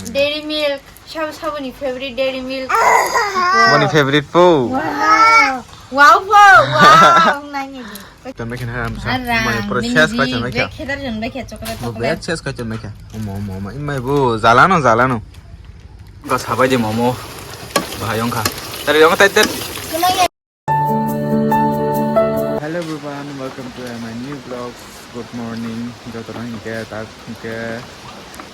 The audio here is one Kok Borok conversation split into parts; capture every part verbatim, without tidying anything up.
Dairy Milk, sabo saboni favorite Dairy Milk. Boni favorite po. Wow. Wow po, wow. Nanya di. Chonbai khe na ram sa. Ara, mini process di, pai chonbai khe. Bek khedar chonbai khe chocolate. Bo chocolate. Bek ses kai chonbai khe. Omo, omo, omo. Imai bo jalano, jalano. Ga sabai de momo. Bahai ongkha. Tari ongkha tai tai. Hello everyone, welcome to my new vlog. Good morning. Joto rang hingke tak hingke.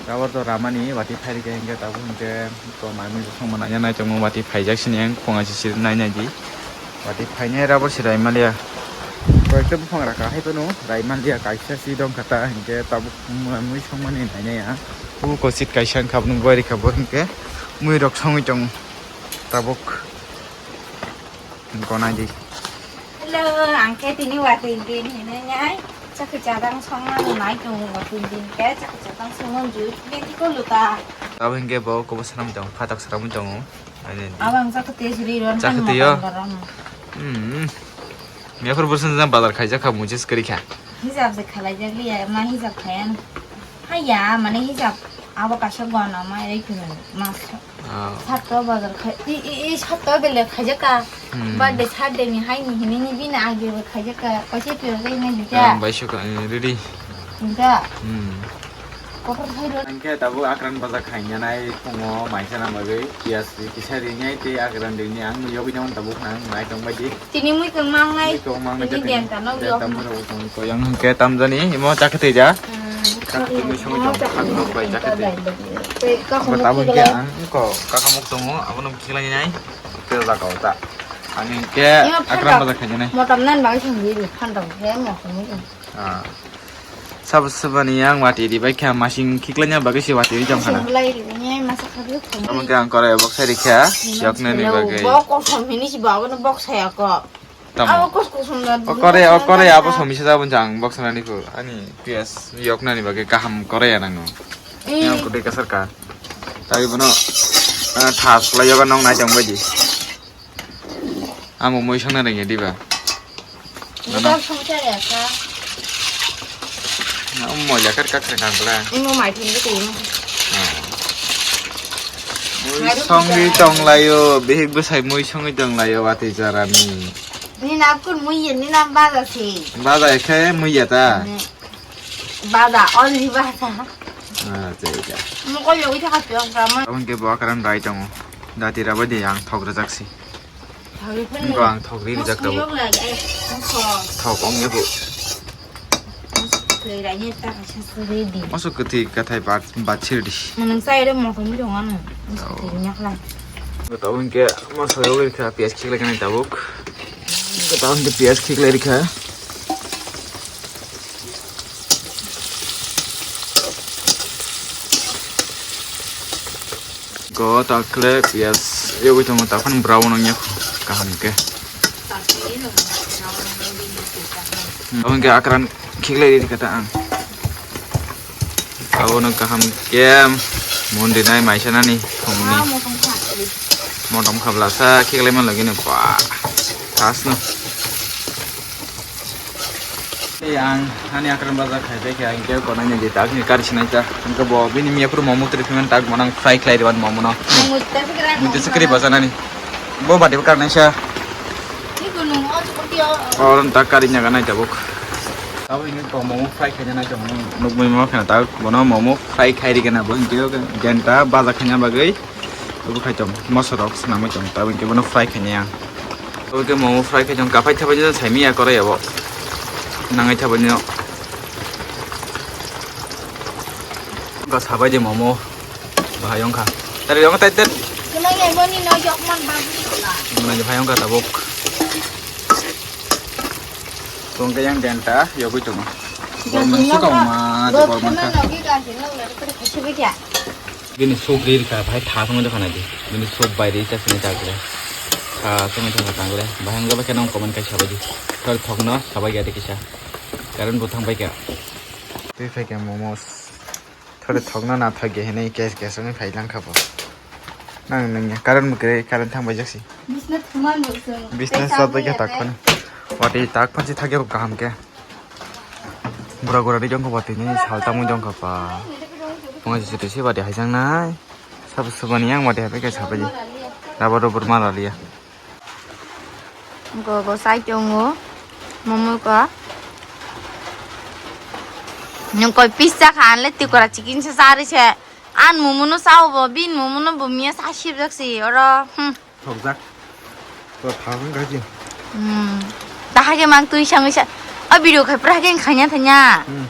Tabor to ramani wati phairi ke hingke tabuk hingke to mai mui song mana ya nai tongmo wati phaijak sini ang khonga sisi nai nai di. Wati phainai rabo si rai malia. Koyekta buphang raka hai phano rai malia kaisa si dong kata hingke tabuk mai mui song mani nai nai ya. Uko sit kaisa wngkha bwrwi rikha bo hingke mui rok songwi tong tabuk. Gonai di. Hello, ang khe tini watwi din hinwi nai. Chakri chadang songna nai tongo watwi din khe chakri chadang songna jui beti ko luta. Abo hingke bo kobo swnam tongo, phatok swnam tongo. Ani di. Abo ang chakri twi juri ron. Chakri twi yo. Hmm. Miyakhur bursa jang bazar khaijak kha mui jes kari kha. Hijab je khalai jak liya, ma hijab khaya. Haya, mane hijab abo kaisa gwana ma ei kunu mas. Ah. Sato bazar khai, i, i, i, sato bele khaijaka. Hmm. Birthday, Saturday ni hai ni hini ni bini age bo khaijaka. Kaisa piro dai na dita. Ang bai suka, eh, ready. Dita. Hmm. Kotor khai do. Angke tabu akran bazar khai nyanai pungo maisa na bagwi. Pias kisa ringai te akran rini ang yogwi nang tabu nang nai tong bai di. Tini mui tong mangnai. Mui tong mangnai tini te denta no denta yok. Mui rok tong ko yang hingke tamjani imo chakhe tei ja. Hmm, chakhe tei mui songwi tong phang nok bai chakhe tei. Tei kakhamo. Bo tabuk hingke ang ko kakamuk tongo abono kiklai nai. Tei jaga o ta. Ani hingke akran bazar khainai. Motam nan bagwi songwi phan rok he mo songwi. Ah. Sabo sabani yang wati ribai kha masing khiklanya bagwi se wati rijang khana. Masing bulai ribini masa khabi khum. Tamo khe ang korai box sai rikha, yakna ni bagwi. Bo kosom hini si bago no box sai ako. Tamo. Abo kos kosom na. O kore, o kore abo somi sa jabon jang box na ni ko. Ani P S yakna ni bagwi kaham korai ya nango. Eh. Yang kudai kasar ka. Tari bono, ah, thas lai yoga nong nai jang baji. Amo mui songna rengya diba? Ni dok song cha ya ka. Na mo ya kar kak kar kang bla. Ni mo mai thun de ko. Mui songwi tong layo, bihik bwsai mui songwi tong layo, watwi jarani. Ni nam kun mui ye, ni nam baja si. Baja ekhe mui ya ta. Ni. Bada, only bada. Ah, jai ja. Mokol yogwi thaka piyok drama. Aboni ke bo akaran rai tongo. Dati rabai de yang thok rajak si. Thok rajak. Bo ang thok ri rajak tongo. Mokol yog lagi, eh, mokol. Thok ong ya bo. Mokol yog lagi, ta kaisa suri di. Mosok kwtwi kathai bat, bat sir di. Manung sai re mokol mi dong ano. Mosok kwtwi nyak lai. Tabuk hingke mosok rok rikha, piyaj khiklai kha tabuk. Tabuk hingke piyaj khiklai rikha. Go takle piyaj yogwi tongo, takhon brown wngya kaham khe. Tabuk hingke akran khiklai rikha ta ang. Abono kaham khe mon rinai maisa nani thongni. Motom khablasa khiklai man lagini ba thasno. Ei ang ani akran baja khai pai khe ang khe konai ni tak ni kar sinai ta. Ang khe bo bini miya phuru momo tri phiman tak monang fry khlai riban momo no. Mui tesa kri baja nani. Bo bati kar nai sa. Or tak kari nyaga nai tabuk. Abo ini ko momo fry khai nai tabuk. Nuk mui mo khana tak bono momo fry khai ri kana bo ini genta baja khai na bagwi. Abo khai tong moso rok swnamwi tong tabuk ke bono fry khai nai ang. Abo ke momo fry khai tong kaphai thabai no saimi ya korai abo. Nangai thabai no. Ko sabai de momo. Bahai ongkha. Tari ongkha tai ter. Kunai ya boni no jok man bagwi kula. Kunai bahai ongkha tabuk. Tongke yang denta yogwi tongo. Borman suka ma de borman ka. Bini suk rir ka bhai tha songwi dokha nai di. Bini suk bai ri cha sini ta gre. Tha songwi thang tang gre. Bahai ongkha ba khe nang comment kai sabai di. Thor thok no sabai ya de kisa. Current bo thang bai kha. Twi phai kha momos. Thore thokna na thok ge hinui gas gas wngwi phai lang kha bo. Nang nungya current bo kwrwi current thang bai jak si. Bisna thuman bo sung. Bisna sa bai kha tak phano. Wati tak phan si thak ya bo kaham khe. Bura gura ri jong kha wati ni sal tamui jong kha pa. Phunga si si wati hai jang nai. Sabo subani yang mati hape ke sabai. Rabo rubur ma lalia. Go go sai tongo. Momo ka. Nung koi pizza khan le tikora chicken se sari se. An momo no sao bo bin momo no bo miya sa ship jak si oro. Hmm. Thokjak. To thang gaji. Hmm. Dahage mang tui sangwi sa. A video khai pra hage khanya thanya. Hmm.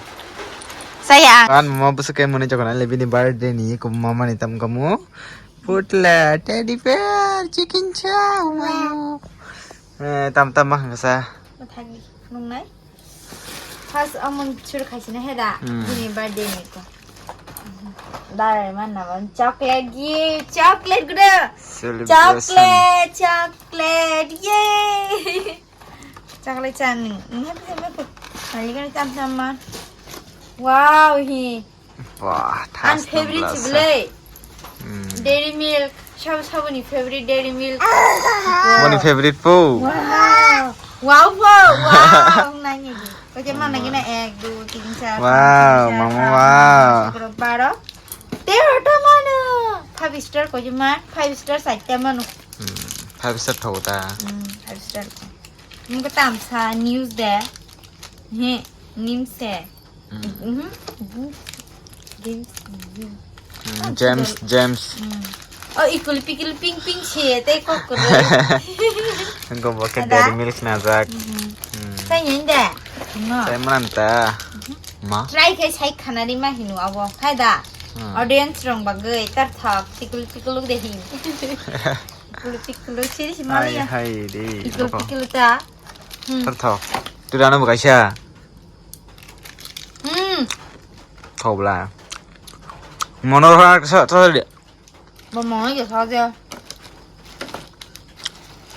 Saya. An mo busu kai mone jokon ale bini birthday ni ko mama ni tam kamu. Putla, teddy bear, chicken chow. Wow. Eh, tam tam mah ngasa. Mathagi nungnai. First amon sur khaisina heda. Hmm. Bini birthday ni ko. Dare man na ban chocolate gi, chocolate guda. Celebration. Chocolate, chocolate, yay. Chocolate chan ni. Ni happy happy. Ayo kan tam tam man. Wow hi. Wah, an thas favorite belai. Hmm. Dairy milk, sabo sabo ni favorite dairy milk. Moni favorite po. Wow. Wow po. Wow. Nai ni. Ko je mana gina ek, dui, tin, char, wow, mama, wow. Baro. Tero ta mano. Five star ko je ma, five star side ta mano. Hmm, five star thau ta. Hmm, five star. Nungko tamsa news de. He, nimse. Hmm. Mhm. James. Hmm, James, James. Hmm. Oh, ikul pikil ping ping se, tei kok koro. Nungko bo ke ada? Dairy milk najak. Mhm. Hmm. Sai nyen de. No. Sai man ta. Mhm. Ma? Try khai sai khana ni ma hinu abo. Hai da. Hmm. Audience rong bagwi tar thok, tikul tikul de hin. Tikul tikul siri si mali ya. Hai, hai de. Tikul tikul ta. Hmm. Tar thok. Tu dano bo kaisa. Hmm. Thok bla. Mono ha sa sa de. Bo mono ge sa de.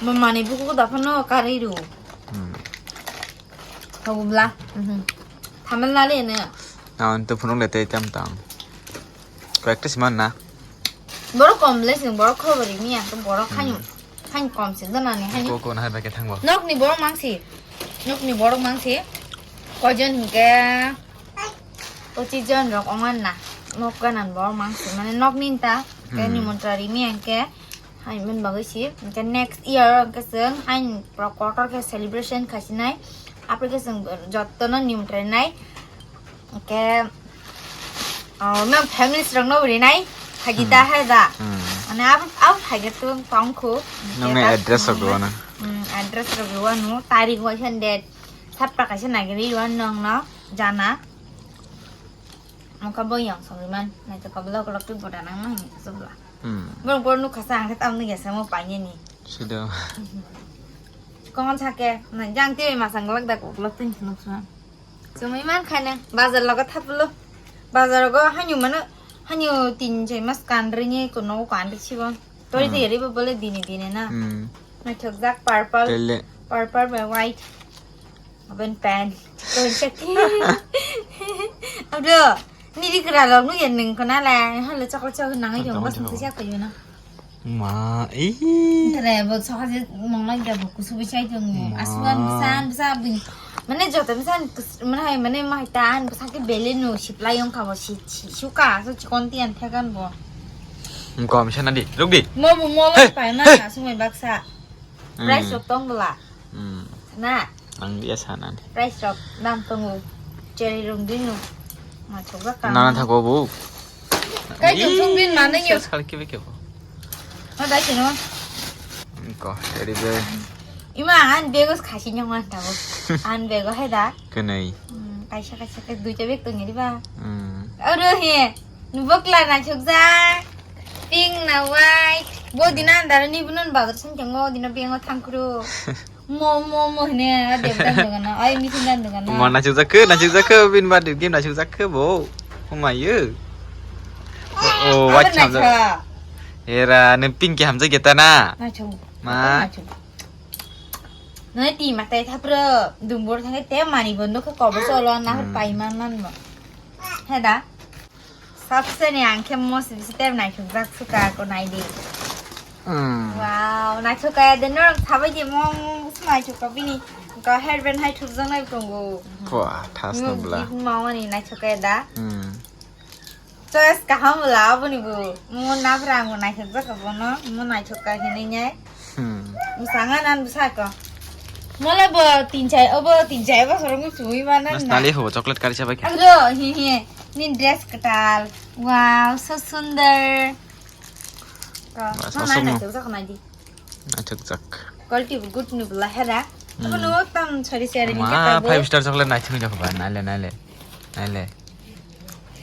Bo mani buku da phano kari ru. Hmm. Thok bla. Mhm. Thamal nali ne. Na on tu phunung le te tam tam. Practice man na. Borok kom le sing borok khobor ni ya to borok khanyu. Hmm. Khan kom se dana ni khanyu. Ko ko na hai ba ke thang bo. Nok ni borok mang si. Nok ni borok mang si. Kojon hingke. Pochis jon rok ong na. Nok ganan borok mang si. Mane nok ni ta. Ke hmm. Ni montrari mi angke. Hai mon bagwi si. Ke next year ke seng hai pro quarter ke celebration khasinai. Apre ke seng jotto no ni montrari nai. Oke. Oh, nang family rok no rinai. Hagi da hmm. Hai da. Hmm. Ane ab ab hagi tu tong khu. Nang ne address rok do na. Hmm, address rok do no. Tarik wa san date. Sab pa kaisa nagiri wa nang no jana. Mokha bo yang song man. Na to kabla ko lok tu boda nang nang so bla. Hmm. Bor bor nu khasa ang tam ni gesa mo pa ni. Sido. Kongon sake na jang te ma sang lak da ko lok tin nuk sa. Chumui man khaina bazar logo thaplo. Bazar go hanyu mano hanyu tin chai mas kanri ni ko no kanri chibo. Tori hmm. Te yari bo bole dini dini na. Hmm. Naithok jak purple. Tele. Purple by white. Aben pen. Tori chaki. Abdo. Niri kra log nu yen ning kona la. Halo chokol chokol nang yong bas nang siya ko yuna. Ma, ih. Nere bo sohaje nonglai da bo kusu bichai tong. Ma. Asuan bisan bisa bini. Mane joto bisan kus-, mane hai mane mai tan bisa ke bele no siplai yong kabo si, si, suka so chikon tian thekan bo. Kom sana di, ruk di. Mo bo mo hey, pai ma hey. Sumai baksa. Hmm. Price rok tong bla. Hmm. Na. Ang dia sana ni. Price rok dam tongo. Cherry rong dino. Ma choga ka. Nana thago bo. Kai jung sung bin ma nang yo. Sal kibe kibo. Ma dai sino. Ko, cherry be. Ima an bego khasi nyong an tabo. An bego hai da. Kenai. Hmm, kaisa kaisa ke duita bek tong ri ba. Hmm. Aro he. Bokla na chukja. Pink na white. Bo dina andar ni bunun bazar sing kengo dina bengo thangkru. Mo, mo, mo hine, a debdan dogana, ai misin dan dogana. Mo nachuk jakhe, nachuk jakhe, bin ba debgim nachuk jakhe bo. Oma ye. Oh, oh, abo wacham nacha. Ja. Era, ne pink ke hamja geta na. Nacha. Ma. Nacha. Nai ti matai thapro, dumbor thangke te mani bondo ke kobo solo na hmm. Pai man man mo. Heda. Sabse ni ang khe mo sibisi tem naithok jak suka ko nai di. Hmm. Wow, naithok kaya de norok sabai di mo mo sumai thok ko bini ko hairband hai thok jang nai tongo. Wah, thas no bla. Mama ni naithok kaya da. Hmm. Guys, kaham wala aboni bo. Mo nabra ang bo naithok jak bono. Mo naithok ka hinwi nyai. Hmm. Musanga nan bwsako. Mole bo tinjai, obo tinjai bo sorong sumui mana. Mas na. Nali ho chocolate kari sabai khe. Agro, hi hi. Ni dress kwtal. Wow, so sundar. Ko, mas no asok nai no. Naithok jak nai di. Naithok jak. Quality bo good ni bwla hera. Hmm. Kono tam sari sari ni ma kata bo. Five star chocolate naithok jak ba. Naile, naile. Naile.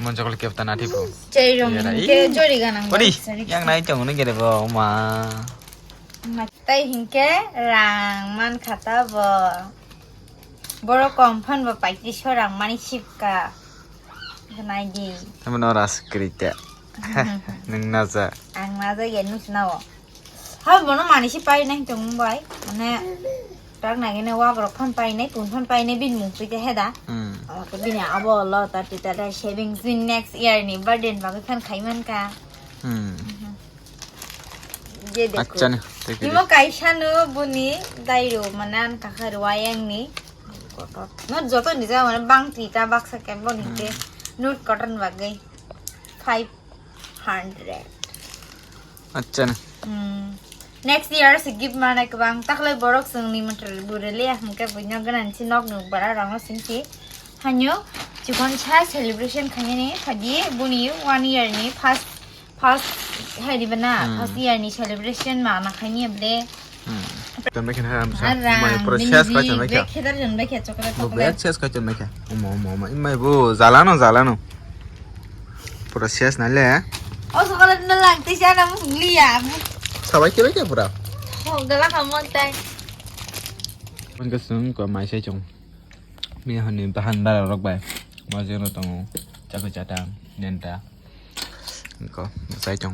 Mon chocolate kep ta naithok bo. Chai rong. Yara, ke ih. Jori ganang. Odi, sari yang sari. Nai tong ni gere bo ma. Ma tai hinke rang man khata bo. Borok kom phan bo paitri so rang mani sipka. Nai di. Tamo no ras krita. Nung naja. Ang naja ya nus nao. Ha bono mani si pai nai tong bai. Mane tak nai ne wa borok phan pai nai pun phan pai nai bin mung pite heda. Hmm. Ama ko bini abo lo ta pita da savings bin next year ni birthday ni bagwi phan khai man ka. Hmm. Je dekho. Accha ne, thank you. Imo kaisa no buni dairo manan kakha ruwayang ni. No joto ni ja mane bang ti ta baksa ke boni te. Hmm. Nude cotton bagwi five hundred. Accha ne. Hmm. Next year se gift mana kwbang takhle borok song ni motor burele hangke buino ganan si nok nuk bara rang sing si. Hanyo chikon cha celebration khaini phadi buni one year ni first First, hai di bana, hmm, first year ni celebration ma na khaini able. Hmm. Tonbai khe na ram sa. Aram, mai pura bini chest pai di tonbai khe. Bek khedar jon bai khe chocolate. Bo chocolate. Bek chest kai tonbai khe. Omo, omo, omo. Imai bo, jala no, jala no. Pura chest na le. O chocolate na lang, tei sa na musung liya. Sabai khe bai khe pura. Ho, gala khamon tai. Pun ke sung ko mai sai chong. Bini hwnwi bahan bara rok bai. Mojero tongo. Chakwi chata, nenta. Ko, sai tong.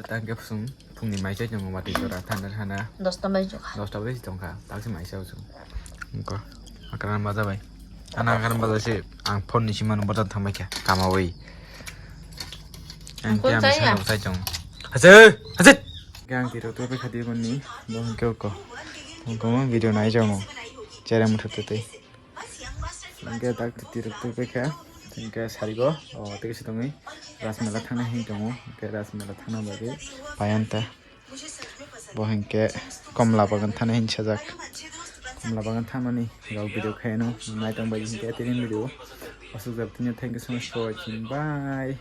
Tang ke phung, phungni mai sai tong, wati jora, thanda thanda. Dosta bai jokha. Dosta bai tong kha, tak si mai sai tong. Ko, akaran baja bai. Ana akaran baja si, ang phone ni siman botan thang bai kha, kama bai. Ang phone ke ang sai ya? Sai tong. Hase, hase. Gang tiro to pe khati boni, bo hingke ko. Ko video nai jamo. Chere muthu tete. Hingke tak tiro to pe kha. Hingke sarigo, o, tei se tongwi Ras Mela thangna hin tongo, hingke Ras Mela thangna bagwi payanta. Bo hingke Komla Bagan thangna hin sajak. Komla Bagan thangmani rok video khaino, nai tong bai hingke tini video. Asuk jab tini, thank you so much for watching, bye.